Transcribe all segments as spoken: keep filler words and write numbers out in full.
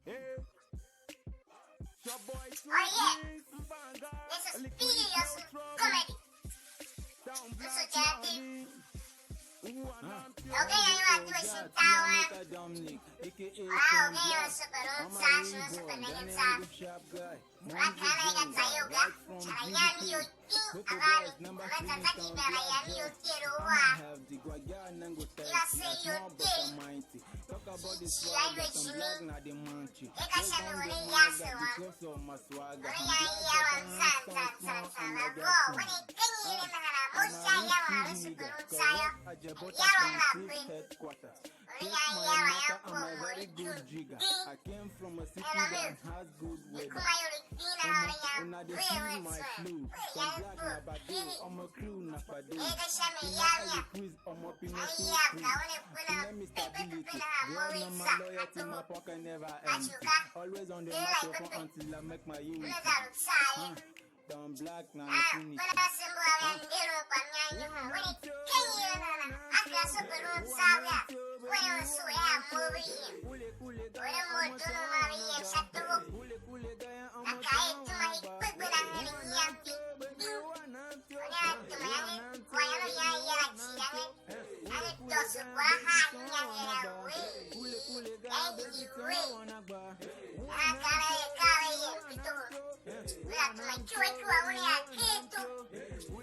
Oh yeah, this is P D Yusuf comedy. This is Jackie. Okay, you are doing some tower. Ah, okay, you are super, super, super, super, super, super, super, Rakana iga tsa ior ga, kera yam ior king, avali, avanzanza ki bera yam ior ker u a. Iga se ior ker, shi shi a ior jimi, e ka sha mi u ne yase wam. U ne ya ya wam zan, zan, zan, zan, la vo, u ne kenyi ere nahan a mo sha ya wam, a ve super u tsa yô. Ya wam la kwe. Ore ya ya wa ya ko mo ri ju ding. Ela me. Ni kuma yo ri ding na ore ya ve we tswe. We ya ko. Ega sha me ya ya. Ai ya ka ore kuna pepe pepe na ha mo we sa. Ato. Achuka. Ela pepe. Una za lu sa ye. Don Black na Ah, infinity. Kwenda simbu a ya ndero kwa mnyanyo. Wini kenyi na na. Aka so bulu sawa. Wini usu ya mobi ye. Wini moto no ma ye shato. Aka e tuma i kwekwe na heri nyaki. Wini a tuma ya ni kwa ya no ya ya chi ya ni. Ani doso kwa ha nya hera we. Ai di we. Akala ye kala ye pito. Wila tuma chua chua ule a kitu.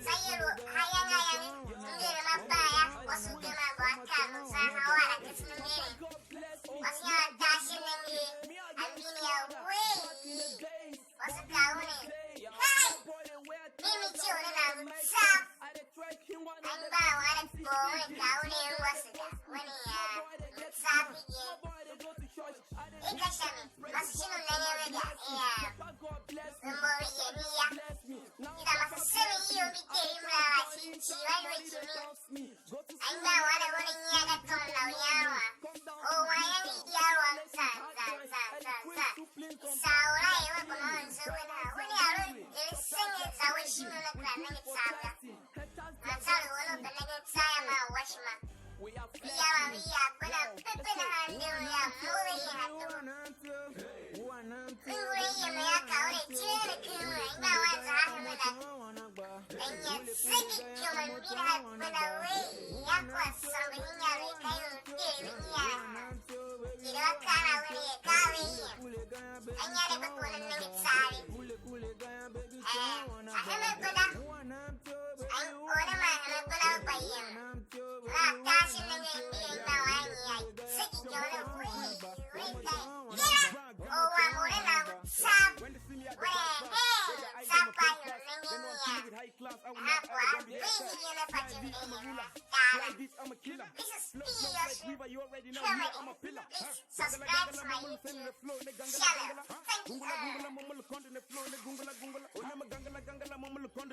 Sa ye lo haya na ya ni. Ngere ma pa ya. Wasu de ma gwa ka no sa ha wala kesi ngere. Wasu ya tashi ne ngere. Ambini ya we. Wasu ka ule. Hai. Mimi chi ule na sa. An ba wan a ko un ka un er wase ga, un ya sabi je. I ka sha mi, ma se shin u nenge ve ga, e ya, ve mough ve yem ya. I da ma se seme iyol mbi teri mra la shi, shi va iwe jimi. An ba wan a un nyian ga tom na u yan wa. O wan yange ya wa zan, zan, zan, zan, zan. Saa u la er we gema un ze we nahan, we ne a lu er senge za we shimi una kera nenge tsav ga. Man tsô lu wen u ka nengen tsô ya man u wa ishima. Ve ya man ve ya gbenda pepe nahan, de u ya mough ve yila doo. Ve ngure yem ya ka or a tile ne ken ura, i gba wan za a hemen a. Anya zege ityom a mi nahan gbenda wee, ya kua sôngo inya ve ka ior mter ve nyian nahan. Kile va kaa na ve ne er ka ve yem. Anya ne gba kua ne nenge tsaregh. Eh, a hemen gbenda. Ai, ore man hemen gbenda u gba yem. Ra kaa shin nenge i mbi a imba wa nyi ai. Se ki jone wee, wee kai. Yera, o wa more na u tsav. Wee, he, tsav pa ior nenge nyian. Nahan kwagh a bindi yen a fatyô ne yem la. Taala. This is P S Comedy. Please subscribe to my YouTube channel. Thank you all.